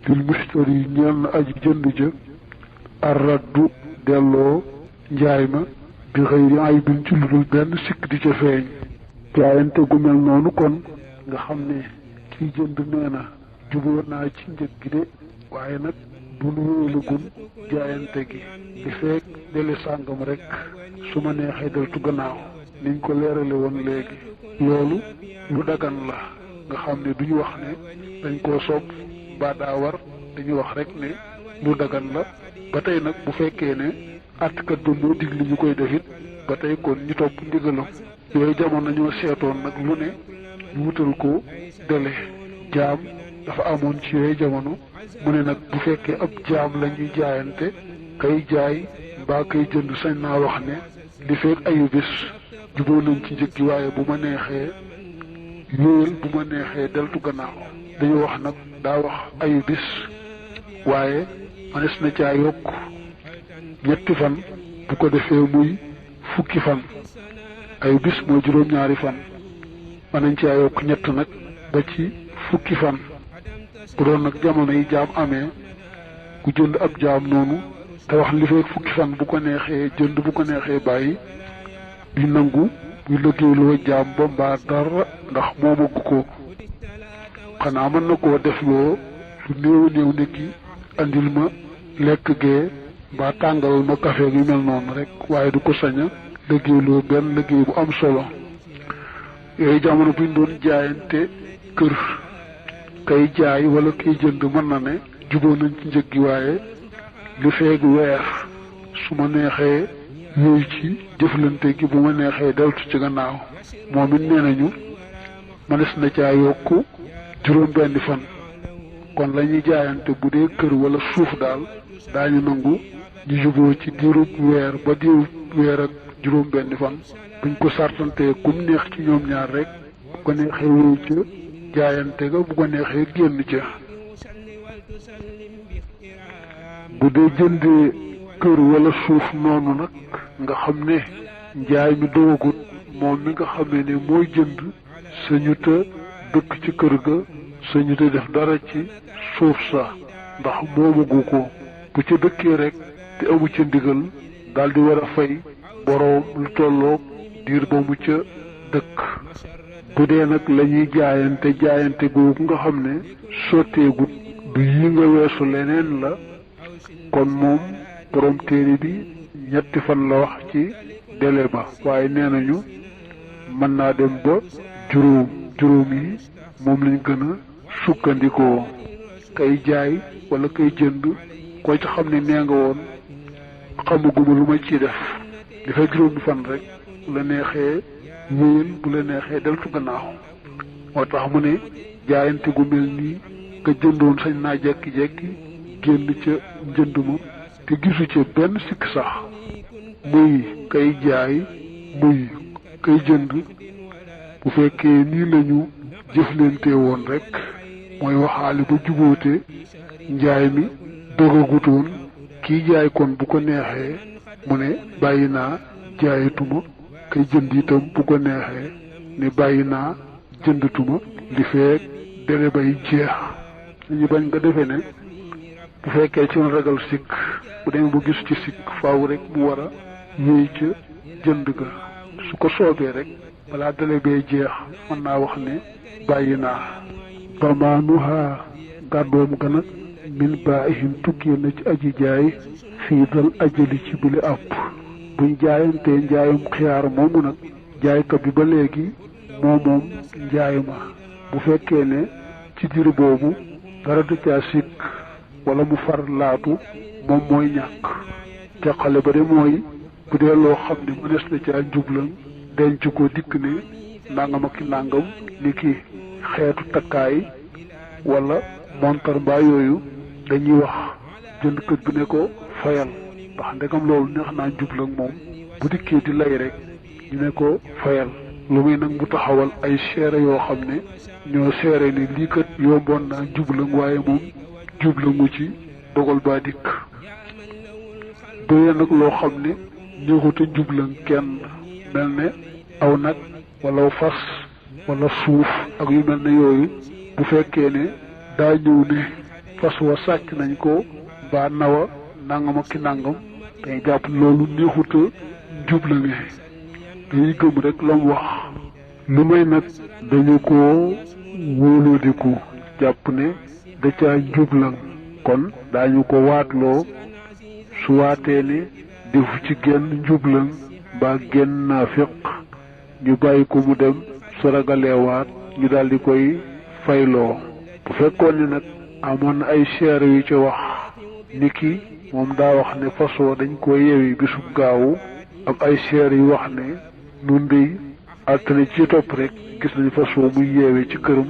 lil mushtari ñeel na aji jënd ja arraddu delloo njaay ma bi xëyri aybin ci lu dul benn sikk di ca feeñ jaayante gu mel noonu kon nga xam ne kiy jënd nee na jubóo naa ci njëg gi de waaye nag bu nu wéyalagul jaayante gi li feek dele sàngam rek su ma neexee deltu gannaaw niñ ko leerale woon léegi loolu lu dagan la nga xam ne duñu wax ne dañ koo sopp ba daa war dañu wax rek ne lu dagan la ba tey nag bu fekkee ne àttkat ba moo digli ñu koy defit ba tey kon ñu topp ndigalam yooyu jamono ñoo seetoon nag lu ne ñu wutal ko dele jaam dafa amoon ci yooyu jamono mu ne nag bu fekkee ab jaam la ñuy jaayante kay jaay mbaa kay jënd sañ naa wax ne li fekk ayu bis jubóo nañ ci njëg gi waaye bu ma neexee yóoyal bu ma neexee deltu gannaaw dañu wax nag daa wax ayu bis waaye manes na caa yokk ñetti fan bu ko defee muy fukki fan ayu bis mooy juróom-ñaari fan mën nañ caa yokk ñett nag ba ci fukki fan bu doon nag jamono yi jaam amee ku jënd ab jaam noonu te wax li fekk fukki fan bu ko neexee jënd bu ko neexee bàyyi di nangu muy liggéeyloo jaam ba mbaa dara ndax moomagu ko xanaa mën na koo def loo lu néew néew ne ki andil ma lekk gee mbaa tàngalal ma café yu mel noonu rek waaye du ko sañ a liggéeyloo benn liggéey bu am solo yooyu jamono buñ doon jaayante kër kay jaay wala kay jënd mën na ne jubóo nañ ci njëg gi waaye li feeg weer su ma neexee yooyu ci jëflante gi bu ma neexee deltu ci gannaaw moom it nee nañu mënees na caa yokk juróom benni fan kon la ñuy jaayante bu dee kër wala suuf daal daañu nangu ñu jubóo ci diirub weer ba diirub weer ak juróom benni fan buñ ko sartantee kum neex ci ñoom ñaar rek bu ko neexee wéy ca jaayante ga bu ko neexee génn ca bu dee jëndee kër wala suuf noonu nag nga xam ne njaay mi dogagut moom mi nga xamee ne mooy jënd sañu ta dëkk ci kër ga sañu ta def dara ci suuf sa ndax moomagu ko bu ca dëkkee rek te amu ca ndigal daal di war a fay boroom lu tolloog diir ba mu ca dëkk bu dee nag la ñuy jaayante googu nga xam ne sotteegut du yi nga weesu leneen la kon moom borom téere bi ñetti fan la wax ci délai ba waaye nee nañu mën naa dem ba juróom yi moom lañ gën a sukkandikoo kay jaay wala kay jënd ko ci xam ne nee nga woon xamaguma lu ma ciy def li fa juróomi fan rek bu la neexee wéyal bu la neexee deltu gannaaw moo tax mu ne jaayante gu mel nii nga jëndoon sañ naa jekki-jekki génn ca njënd ma te gisu ca benn sikk sax muy kay jaay muy kay jënd bu fekkee nii lañu jëflante woon rek mooy waxaale ba jubóote njaay mi dogagutoon kii jaay kon bu ko neexee mu ne bàyyi naa jaayatuma kay jënd itam bu ko neexee ne bàyyi naa jëndatuma li feek dele bay jeex dañu bañ nga defee ne bu fekkee ci woon ragal sikk bu demee bu gis ci sikk faaw rek mu war a yéey ca jënd ga su ko soobee rek balaa dele bay jeex mën naa wax ne bàyyi naa bamaanuha gàddoom ga nag min baahin tukkee na ci aji jaay fii dal ajali ci bile àpp buñ jaayantee njaayum xiyaar moomu nag jaaykat bi ba léegi moom njaay ma bu fekkee ne ci diir boobu dara du caa sikk wala mu far laatu moom mooy ñàkk te xale ba de mooy bu dee loo xam ne mënees na caa njublan denc ko dikk ne nangam ak nangam ni ki xeetu takkaay wala montar mbaa yooyu dañuy wax jëndkat bi ne ko fayal ndax ndegam loolu neex naa njublan moom bu dikkee di lay rek ñu ne ko fayal lu muy nag mu taxawal ay seere yoo xam ne ñoo seere ne lii kat yomboon naa njublan waaye moom jublangu ci dogal baa dikk bu dee nag loo xam ne ñëwuta njublan kenn mel ne aw nag wala fas wala suuf ak yu mel ne yooyu bu fekkee ne daa ñëw ne fas wa sàcc nañ ko ba nawa nangam ak ki nangam day jàpp loolu neexuta njubla nge dañuy gëm rek la mu wax lu may nag dañu ko wóoloodiku jàpp ne da caa njublan kon daañu ko waatloo su waatee ne defu ci genn njublan mbaa genn naafiq ñu bàyyi ko mu dem su ragalee waat ñu daldi koy fayloo bu fekkoon ne nag amoon na ay seere yu ci wax niki moom daa wax ne fasoo dañ ko yewi bisub gaawu am ay seere yu wax ne nun dey altine ci topp rek gis nañu fasoo muy yeewee ci këram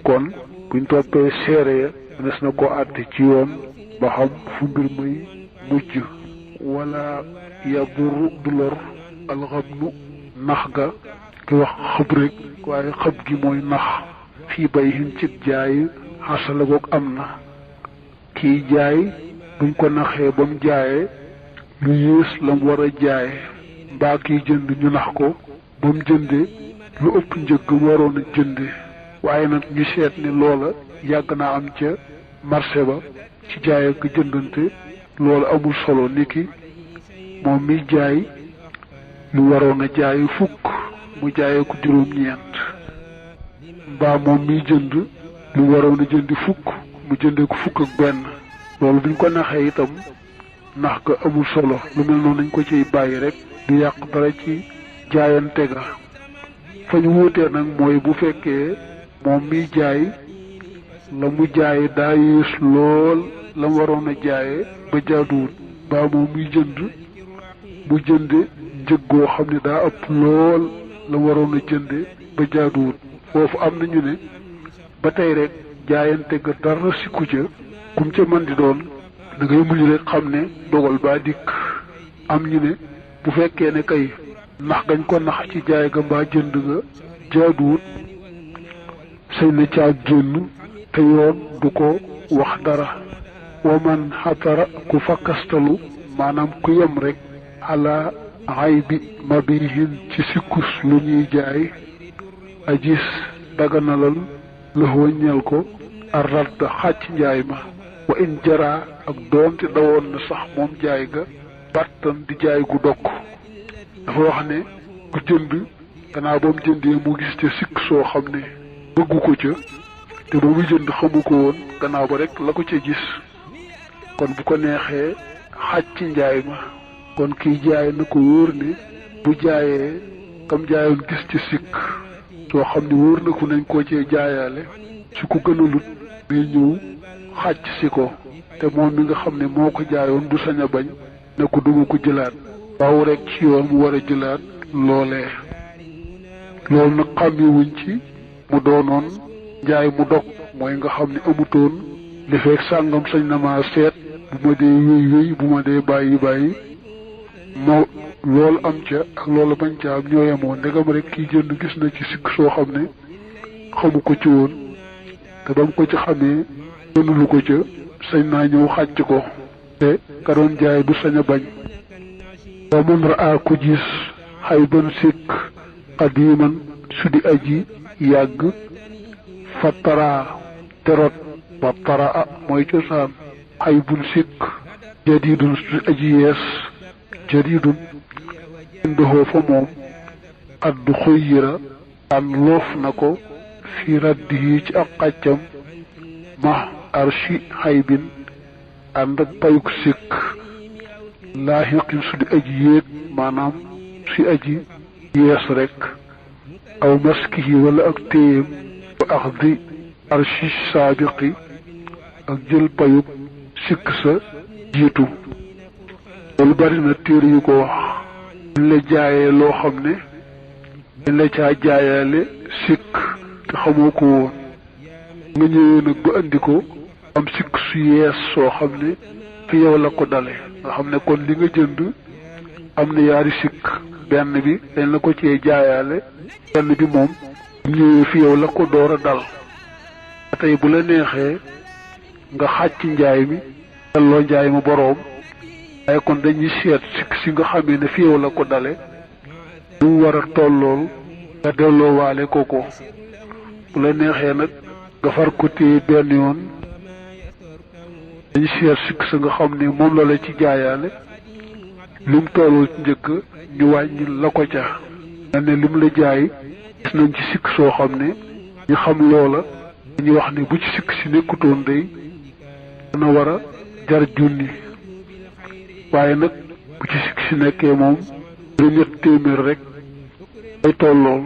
kon buñ toppee seere ya mënees na ko àtte ci yoon ba xam fu mbir muy mujj wala yaburu du lor alxabnu nax ga ki wax xëb rek waaye xëb gi mooy nax fii bay hin ci jaay xasala goog am na kiy jaay buñ ko naxee ba mu jaayee lu yées la mu war a jaaye mbaa kiy jënd ñu nax ko ba mu jëndee lu ëpp njëg mu waroon a jënde waaye nag ñu seet ne loola yàgg naa am ca marché ba ci jaay ak jëndante loolu amul solo niki moom mi jaay lu waroon a jaay fukk mu jaayee ko juróom-ñeent mbaa moom miy jënd lu waroon a jëndi fukk mu jëndee ko fukk ak benn loolu buñ ko naxee itam nax ga amul solo lu mel noonu nañ ko ciy bàyyi rek du yàq dara ci jaayante ga fa ñu wuutee nag mooy bu fekkee moom miy jaay la mu jaay daa yées lool la mu waroon a jaayee ba jaaduwut mbaa moom miy jënd mu jënde njëg goo xam ne daa ëpp lool la mu waroon a jënde ba jaaduwut foofu am nañu ne ba tey rek jaayante ga dara sikku ca kum ca mën di doon da ngay muñ rek xam ne dogal baa dikk am ñu ne bu fekkee ne kay nax gañ ko nax ci jaay ga mbaa jënd ga jaaduwut sañ na caa génn te yoon du ko wax dara wa man xatara ku fakkastalu maanaam ku yem rek ala xay bi mabihin ci sikkus lu ñuy jaay a gis daganalal lëxoo ñel ko a radd xàcc njaay ma wa in jaraa ak doonte dawoon na sax moom jaay ga battan di jaay gu dokk dafa wax ne ku jënd gannaaw ba mu jëndee mu gis ca sikk soo xam ne bëggu ko ca te ba muy jënd xamu ko woon gannaaw ba rek la ko ca gis kon bu ko neexee xàcc njaay ma kon kiy jaay na ko wóor ne bu jaayee kam jaayoon gis ci sikk soo xam ne wóor na ko nañ koo cee jaayaale su ko gënalut day ñëw xàcc si ko te moom mi nga xam ne moo ko jaayoon du sañ a bañ ne ko duma ko jëlaat waaw rek ci yoon mu war a jëlaat loolee loolu nag xàmmewuñ ci mu doonoon njaay mu dog mooy nga xam ne amutoon li fekk sàngam sañ na maa seet bu ma dee wéy bu ma dee bàyyi moo loolu am ca ak loolu bañ ca am ñoo yemoo ndegam rek kiy jënd gis na ci sikk soo xam ne xamu ko ci woon te ba mu ko ci xamee gënulu ko ca sañ naa ñëw xàcc ko te ka doon jaay du sañ a bañ wa man raa ku gis xay ban sikk xadiiman su di aji yàgg fattaraa terot ba taraa mooy cosaan xay bun sikk jadiidun su di aji yees jadiidun ndoxoo fa moom addu xuyyira an loof na ko fi raddihi ci ak xàccam ma arshi xaybin ànd ak payuk sikk laaxiqin su di aji yéeg maanaam si aji yees rek aw maskihi wala ak téyem ba axdi arshi saabiqi ak jël payuk sikk sa jiitu loolu bari na téere yu ko wax dañ la jaayee loo xam ne dañ la caa jaayaale sikk te xamoo ko woon nga ñëwee nag ba andi ko am sikk su yees soo xam ne fi yow la ko dale nga xam ne kon li nga jënd am na yaari sikk benn bi dañ la ko cee jaayaale benn bi moom ñëwee fi yow la ko door a dal tey bu la neexee nga xàcc njaay mi delloo njaay ma boroom waaye kon dañuy seet sikk si nga xamee ne fi yow la ko dale du war a tollool nga delloo waale ko bu la neexee nag nga far ko téye benn yoon dañ seet sikk sa nga xam ne moom la ci jaayaale lim tollul ci njëkk ñu wàññi la ko ca mel ne lim la jaay gis nañ ci sikk soo xam ne ñu xam loola dañuy wax ne bu ci sikk si nekkutoon day dana war a jar junni waaye nag bu ci sikk si nekkee moom juróom-ñett téeméer rek ay tollool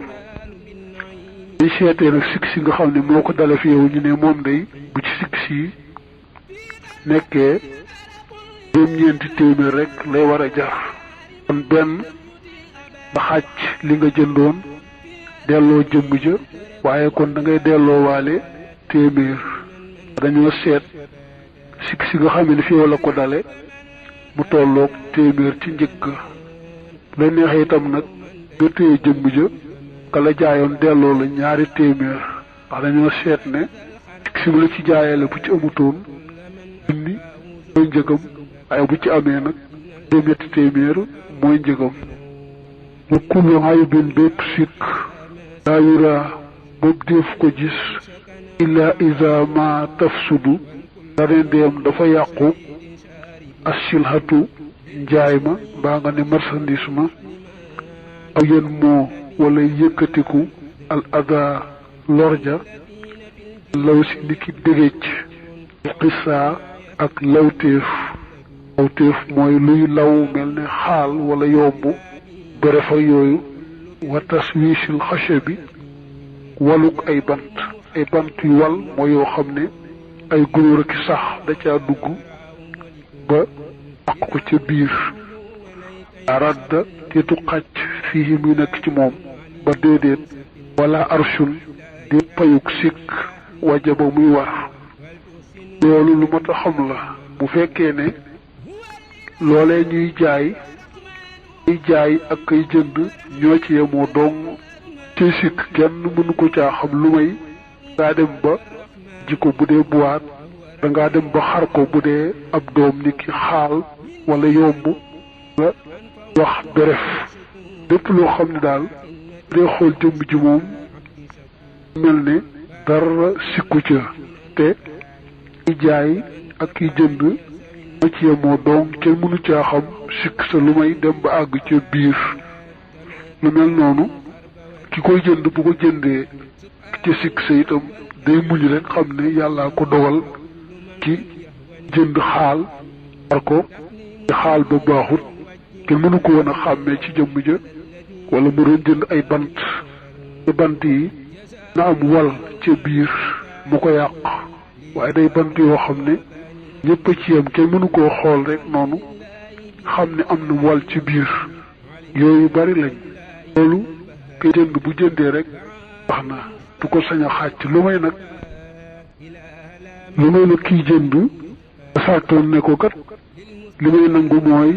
dañ seetee nag sikk si nga xam ne moo ko dale fi yow ñu ne moom day bu ci sikk si nekkee juróom-ñeenti téeméer rek lay war a jar kon benn ba xàcc li nga jëndoon delloo jëmm ja waaye kon da ngay delloo waale téeméer dañoo seet sikk si nga xam ne fi yow la ko dale mu tolloog téeméer ci njëkk la neexee itam nag nga téye jëmm ja ka la jaayoon delloo la ñaari téeméer ndax dañoo seet ne sikk si mu la ci jaayale bu ci amutoon junni mooy njëgam waaye bu ci amee nag juróom-ñetti téeméer mooy njëgam wa kullu aybin bépp sikk laa yuraa boobu def ko gis illa iza ma tafsudu dara ndeem dafa yàqu asilhatu njaay ma mbaa nga ne marchandise ma aw yen moo wala yëkkatiku al ada lorja law si niki dégéej xisaa ak lawteef mooy luy law mel ne xaal wala yomb bëre fa yooyu wa taswiisil xache bi waluk ay bant yu wal mooy yoo xam ne ay gunóor ak sax da caa dugg ba ak ko ca biir aradda teetu xàcc fii muy nekk ci moom ba déedéet wala arshun di payuk sikk waja ba muy war loolu lu mat a xam la bu fekkee ne loolee ñuy jaay ak kay jënd ñoo ci yemoo dong ci sikk kenn mënu ko caa xam lu may ngaa dem ba ji ko bu dee buwaat dangaa dem ba xar ko bu dee ab doom ni ki xaal wala yomb nga wax beref lépp loo xam ne daal bu dee xool jëmm ji moom mel ne dara sikku ca te kiy jaay ak kiy jënd ñoo ci yemoo dong kenn mënu caa xam sikk sa lu may dem ba àgg ca biir lu mel noonu ki koy jënd bu ko jëndee ca sikk sa itam day muñ rek xam ne yàllaa ko dogal ki jënd xaal war ko te xaal ba baaxut kenn mënu ko woon a xàmmee ci jëmm ja wala mu doon jënd ay bant te bant yi na am wal ca biir mu ko yàq waaye day bant yoo xam ne ñëpp a ci yam kenn mënu koo xool rek noonu xam ne am na wal ci biir yooyu bari lañ loolu ke jënd bu jëndee rek wax na du ko sañ a xàcc lu may nag kiy jënd sartoon ne ko kat li may nangu mooy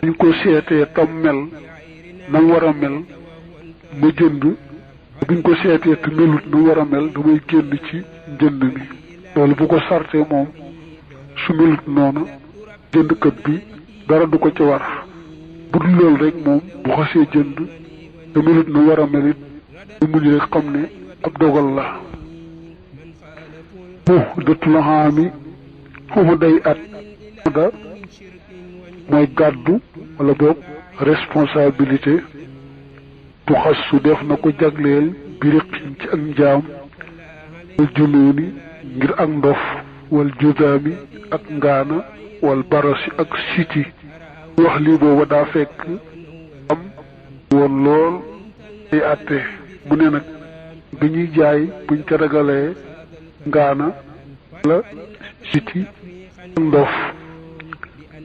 ñu ko seetee tam mel nam war a mel ma jënd biñ ko seetee te melut nam war a mel damay génn ci njënd mi loolu bu ko sartee moom su melut noonu jëndkat bi dara du ko ci war bu dul loolu rek moom bu xasee jënd te melut na war a melit du muñ rek xam ne ab dogal la dëttu la xaami xumu day at da mooy gàddu wala boog responsabilité tu xas su def na ko jagleel biriqin ci ak njaam wal junooni ngir ak ndof wal judaami ak ngaana wal barasi ak siti wax lii booba daa fekk am woon lool ay àtte mu ne nag bi ñuy jaay buñ ca ragalee ngaana la siti ak ndof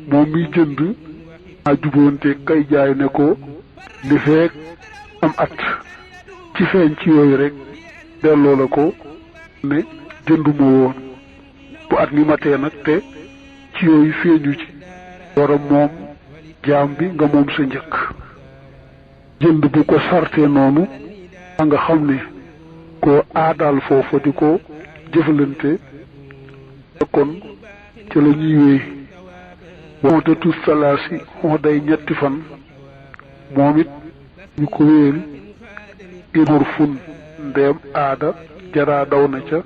moom miy jënd a juboonte kay jaay ne ko li fekk am at ci feeñ ci yooyu rek delloo la ko ne jënduma woon bu at mi matee nag te ci yooyu feeñu ci wara moom jaam bi nga moom sa njëkk jënd bu ko sartee noonu a nga xam ne ko aadaal foofa di ko jëfalante kon ca la ñuy wéy mootatu salaasi xoo day ñetti fan moom it ñu ko wéyal imor fun ndeem aada jaraa daw na ca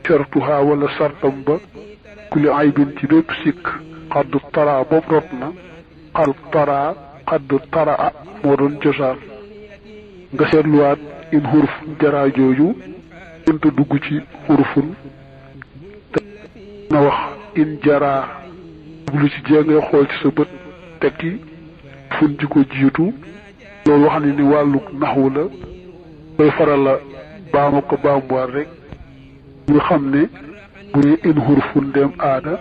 cartuha wala sartam ba kulli aybin ci bépp sikk xaddu tara boobu rot na xaddu tara moo doon cosaan nga seetluwaat in xuruf jaraa jooju mënta dugg ci xurufun te na wax in jaraa jublu ci jee ngay xool ci sa bët tekki fun ji ko jiitu loolu wax ne ni wàllu naxwu la koy faral la baama ko baamuwaat rek ñu xam ne bu dee in xurufun dem aada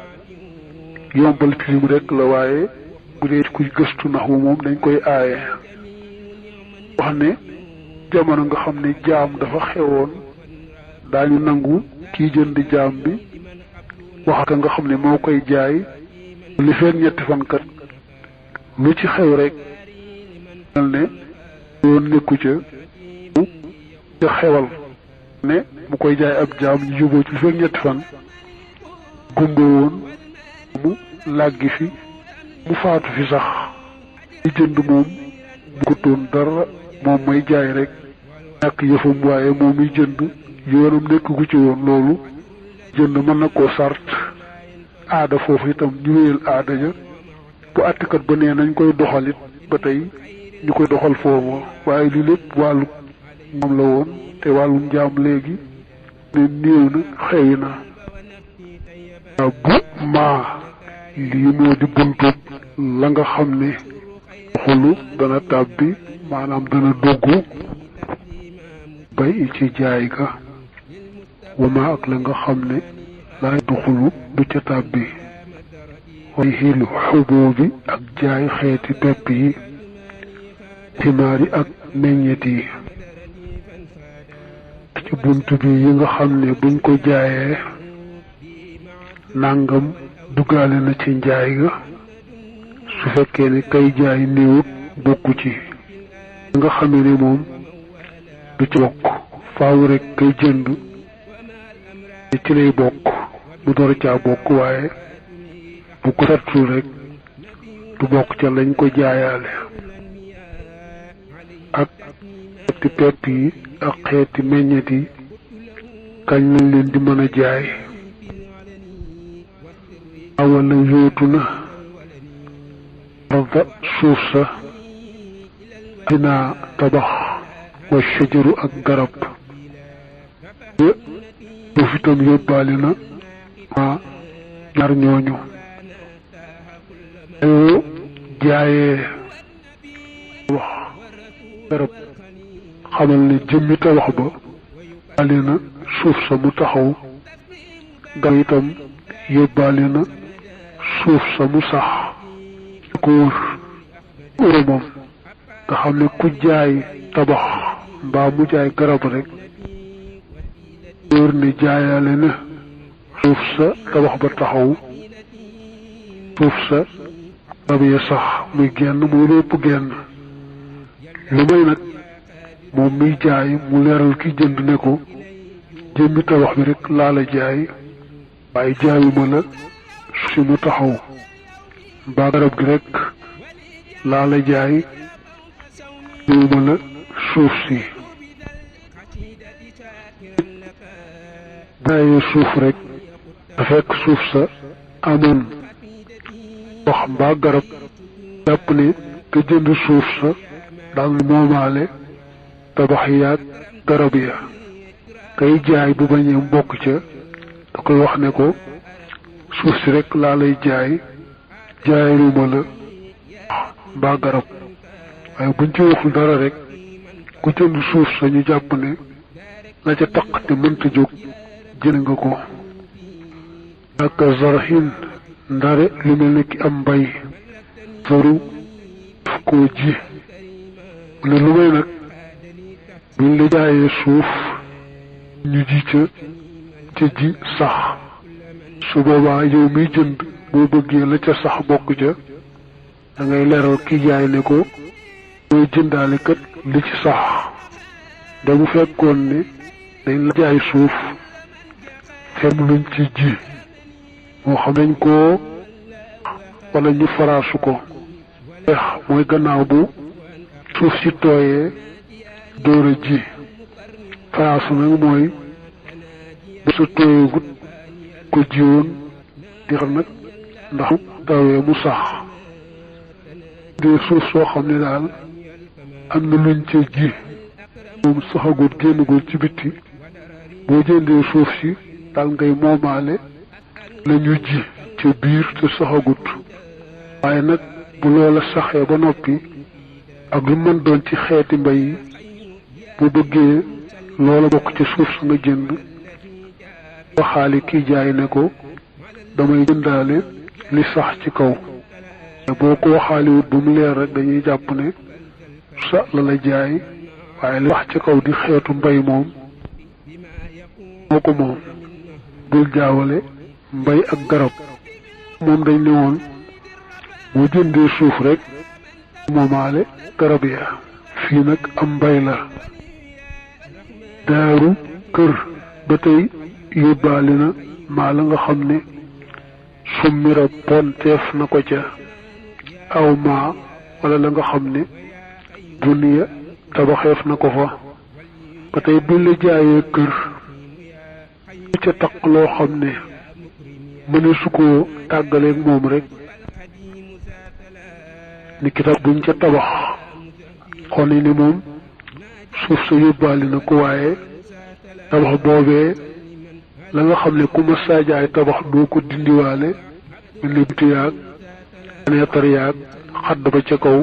yombal firim rek la waaye bu dee kuy gëstu naxwu moom dañ koy aaye wax ne jamono nga xam ne jaam dafa xewoon daañu nangu kiy jënd jaam bi wax ka nga xam ne moo koy jaay li fekk ñetti fan kat lu ci xew rek mel ne yoon nekku ca xewal ne mu koy jaay ab jaam ñu yóbboo ci li fekk ñetti fan gumba woon mu làggi fi mu faatu fi sax di jënd moom bu ko toon dara moom may jaay rek ñàkk yëfam waaye moom muy jënd yoonam nekk gu ci woon loolu jënd mën na koo sart aada foofu itam ñu wéyal aada ja bu àttikat ba nee nañ koy doxalit ba tey ñu koy doxal foofu waaye li lépp wàllu moom la woon te wàllu njaam léegi ne néew na xewi na bu maa lii moo di buntu la nga xam ne xulu dana tàbbi maanaam dana dugg bay ci jaay ga wama ak la nga xam ne laay duxulu du ca tàbbi way xilu xuboo bi ak jaay xeeti pepp yi timaar yi ak meññet yi ci bunt bi yi nga xam ne buñ ko jaayee nàngam duggaale na ci njaay ga su fekkee ne kay jaay néewut bokku ci nga xamee ne moom du ci bokk faaw rek kay jënd ci lay bokk bu door caa bokk waaye bu ko sattul rek du bokk ca lañ ko jaayaale ak xeeti pepp yi ak xeeti meññet yi kañ lañ leen di mën a jaay awala yóotu na arda suuf sa dinaa tabax wa shajaru ak garab suuf itam yóbbaale na ma ñaar ñooñu ayoo jaayee wax garab xamal ne jëmmi tabax ba yóbbaale na suuf sa mu taxaw garab itam yóbbaale na suuf sa mu sax ko wër urumam nga xam ne ku jaay tabax mbaa mu jaay garab rek wër ne jaayaale na suuf sa tabax ba taxaw suuf sa garab ya sax muy genn muy lépp genn lu may nag moom miy jaay mu leeral ki jënd ne ko jëmmi tabax bi rek laa la jaay waaye jaayuma la si mu taxaw mbaa garab gi rek laa la jaay jaayuma la suuf si jaayee suuf rek da fekk suuf sa amoon wax mbaa garab jàpp ne ka jënd suuf sa daal moomaale tabax yaag garab ya kay jaay bu bañee mbokk ca da koy wax ne ko suuf si rek laa lay jaay jaayaluma la mbaa garab waaye buñ ci waxul dara rek ku jënd suuf sa ñu jàpp ne la ca taq te mënta jóg jënd nga ko ak zarhin ndare lu mel ne ki am mbay zaru daf koo ji mu ne lu may nag buñ la jaayee suuf ñu ji ca ji sax su boobaa yow miy jënd boo bëggee la ca sax bokk ca da ngay leeral ki jaay ne ko mooy jëndaale kat li ci sax damu fekkoon ne dañ la jaay suuf fem luñ ci ji moo xam nañ ko wala ñu faraasu ko weex mooy gannaaw bu suuf si tooyee dóor a ji faraasu nag mooy bu sa tooyagut ko jiwoon di xar nag ndax tawee mu sax dee suuf soo xam ne daal am na luñ ci ji moom saxagut génnagul ci bitti boo jëndee suuf si daal ngay moomaale la ñu ji ca biir te saxagut waaye nag bu loola saxee ba noppi ak lu mën doon ci xeeti mbay yi bu bëggee loola bokk ci suuf sa nga jënd waxaale kii jaay ne ko damay jëndaale li sax ci kaw boo ko waxaaliwut bu mu leer rek dañuy jàpp ne sa la la jaay waaye li wax ci kaw di xeetu mbay moom moo ko moom bul jaawale mbay ak garab moom dañ ne woon boo jëndee suuf rek moomaale garab ya fii nag am mbay la daaru kër ba tey yóbbaale na maa la nga xam ne summira ponteef na ko ca aw maa wala la nga xam ne buniya tabaxeef na ko fa ba tey buñ la jaayee kër bu ca taq loo xam ne mëne su koo tàggaleeg moom rek ni kitab buñ ca tabax xone ni moom suuf sa yóbbaale na ko waaye tabax boobee la nga xam ne ku ma saajaay tabax doo ko dindiwaale mel ni biti yaag neetar yaag xadd ba ca kaw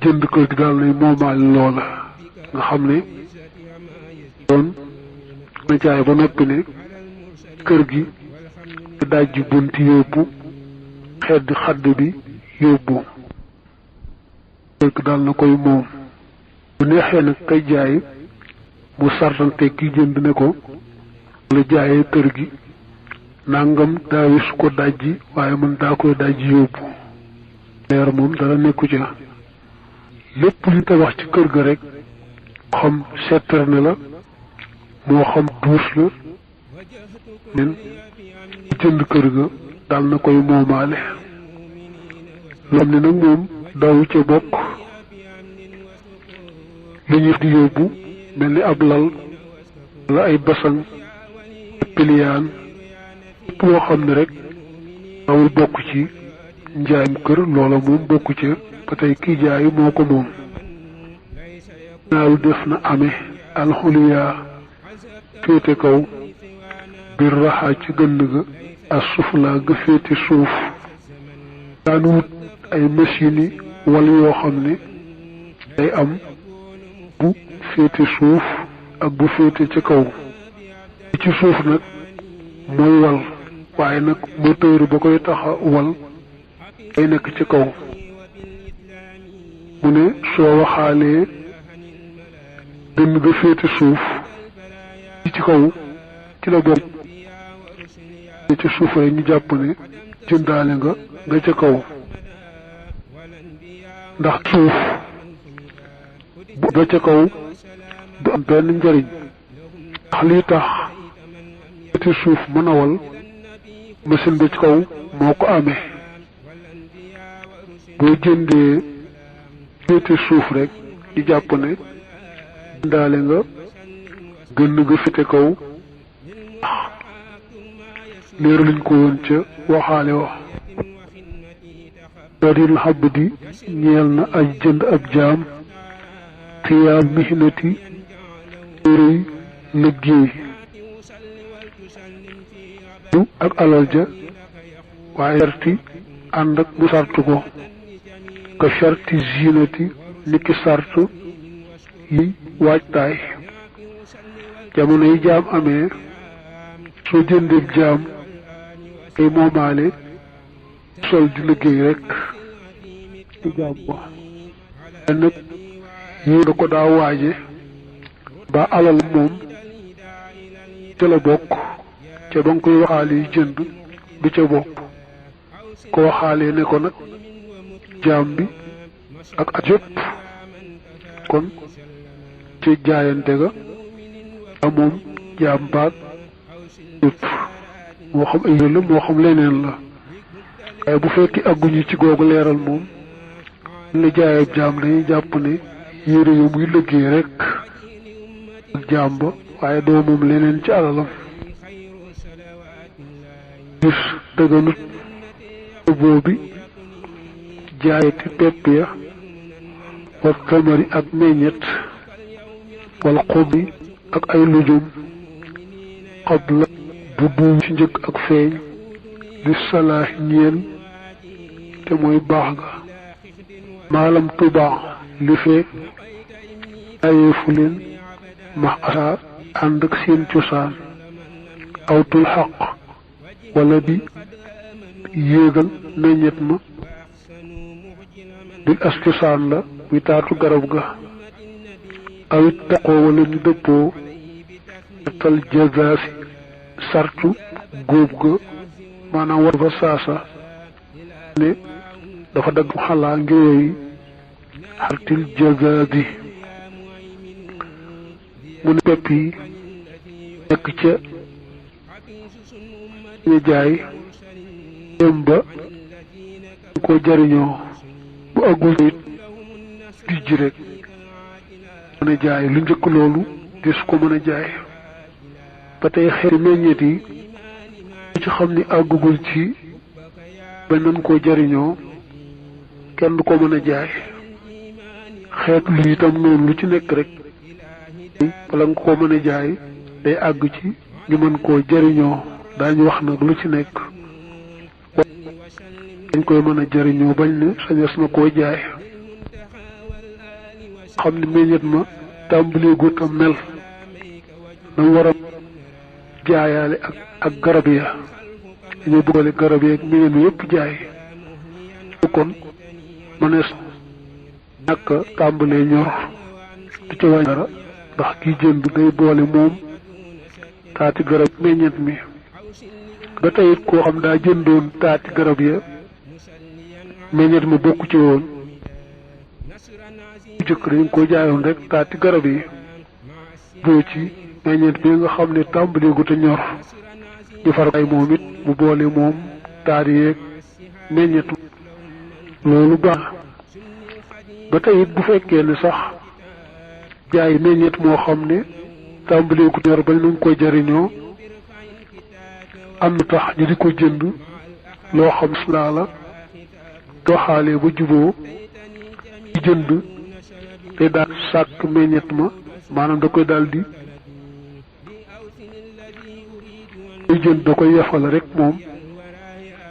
jënd kër gi daal nay moomaale loola nga xam ne doon na jaay ba noppi ne kër gi dajji bunti yóbbu xeddi xadd bi yóbbu kër gi daal na koy moom bu neexee nag kay jaay mu sartante ki jënd ne ko la jaayee kër gi nangam daawi su ko dajji waaye man daa koy dajji yóbbu leer moom dara nekku ci lépp lu tabax ci kër ga rek xam citerne la moo xam douche la nen jënd kër ga daal na koy moomaale loo xam ne nag moom daawu ca bokk li ñu di yóbbu mel ni ab lal wala ay basan piliyaan lépp loo xam ne rek dawul bokk ci njaayam kër loola moom bokku ca ba tey kii jaay moo ko moom naaw def na amee alxuliyaa féete kaw biir raxaa ci gënn ga as suflaa ga féete suuf daan wut ay machine yi wal yoo xam ne day am bu féete suuf ak bu féete ci kaw ci suuf nag mooy wal waaye nag moteur ba koy taxa wal day nekk ci kaw mu ne soo waxaalee dënn ga féete suuf ci kaw ci la bokk ci suuf rek ñu jàpp ne jëndaale nga ca kaw ndax suuf ba ca kaw du am benn njariñ ndax lii tax féete suuf mën a wal machine ba ci kaw moo ko amee boo jëndee féete suuf rek ñu jàpp ne jëndaale nga gën nga féete kaw leeru luñ ko woon ca waxaale wax daril xabb di ñeel na aj jënd ab jaam xiyaam mihnati réy liggéey du ak alal ja waaye sarti ànd ak mu sartu ko ka sarti zinati niki sartu yi waajtaay jamono yi jaam amee soo jëndee jaam ay moomaale sol di liggéey rek ci jaam wax nag yi da ko daa waaje ba alal moom ca la bokk ca ba nga koy waxaale yi jënd du ca bokk ko waxaalee ne ko nag jaam bi ak at yëpp kon ci jaayante ga moom jaam baat yëpp moo xam ay la moo xam leneen la waaye bu fekki agguñu ci googu leeral moom la jaayee jaam dañuy jàpp ne yére yu muy liggéey rek ak jaam ba waaye doo moom leneen ci alalam gis dëgganut boobi jaayati pepp ya wa tamari ak meññet wal xobi ak ay lujum qabla bu duum ci njëkk ak feeñ li salaax ñeel te mooy baax ga maalam tubaax li feek ayeefu leen max asaa ànd ak seen cosaan awtul xaq wala di yéegal meññet ma bil as cosaan la muy taatu garab ga awit taqoo wala ñu dëppoo tal jazaasi sartu góob ga maanaam war fa saasa ne dafa dagg xalaa ngir yooyu xartil jazaabi mu ne pepp yi nekk ca ñu jaay dem ba ko jariñoo bu agul it dijj rek mën a jaay lu njëkk loolu dis ko mën a jaay ba tey xeeti meññeet yi ci xam ni àggugul ci ba nan koo jariñoo kenn du ko mën a jaay xeet lu itam noonu lu ci nekk rek bala nga ko mën a jaay day àgg ci ñu mën koo jariñoo daañu wax nag lu ci nekk dañ koy mën a jariñoo bañ ne sañes na koo jaay xam ni meññet ma tàmbalee gut a mel dam war a jaayaale ak garab ya dañoo bëggale garab ya ak meññet mi yëpp jaay kon mënees ñàkk tàmbalee ñor du ci wàññi dara ndax ki jënd day boole moom taati garab meññet mi ba tey it koo xam daa jëndoon taati garab ya meññet ma bokku ci woon jëkk dañ ko jaayoon rek taati garab yi boo ci meññet bi nga xam ne tàmbalee gu te ñor ñu far ay moom it mu boole moom taati yeeg meññet loolu baax ba tey it bu fekkee ne sax jaay meññet moo xam ne tàmbalee gu ñor bañ nañ ko jariñoo am na tax ñu di ko jënd loo xam silaa la doxaale ba juboo ci jënd te daal sàkk meññet ma maanaam da koy daal di koy jënd da koy yafal rek moom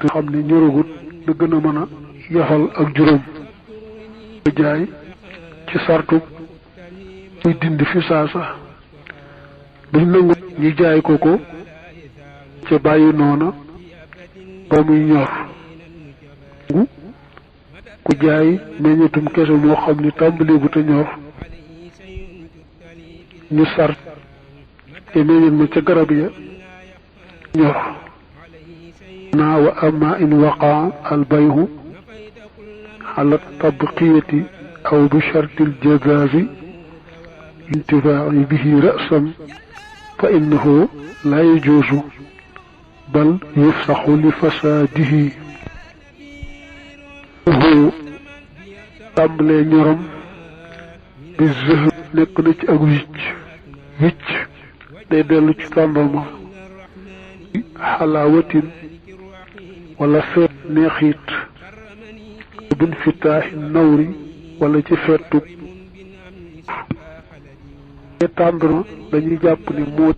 te xam ne ñoragut da gën a mën a yafal ak juróom ko jaay ci sartu muy dindi fi saasa duñ nangu ñu jaay ko ca bàyyi noona ba muy ñor ku jaay meññetum kese moo xam ni tàmbalee bu te ñor ñu sart te meññet ma ca garab ya ñor naa wa amma in waqaa al bayhu ala tabqiyati aw bi shartil jazaazi intifaa'i bihi ra'san fa innahu la yajuuzu bal yufsaxu li fasaadihi tàmbalee ñorom bi zëhër nekk na ci ak wicc day dellu ci tàndarma xalaawatin wala feet neexiit bin fitaaxi nawri wala ci feetu tàndarma dañuy jàpp ni moo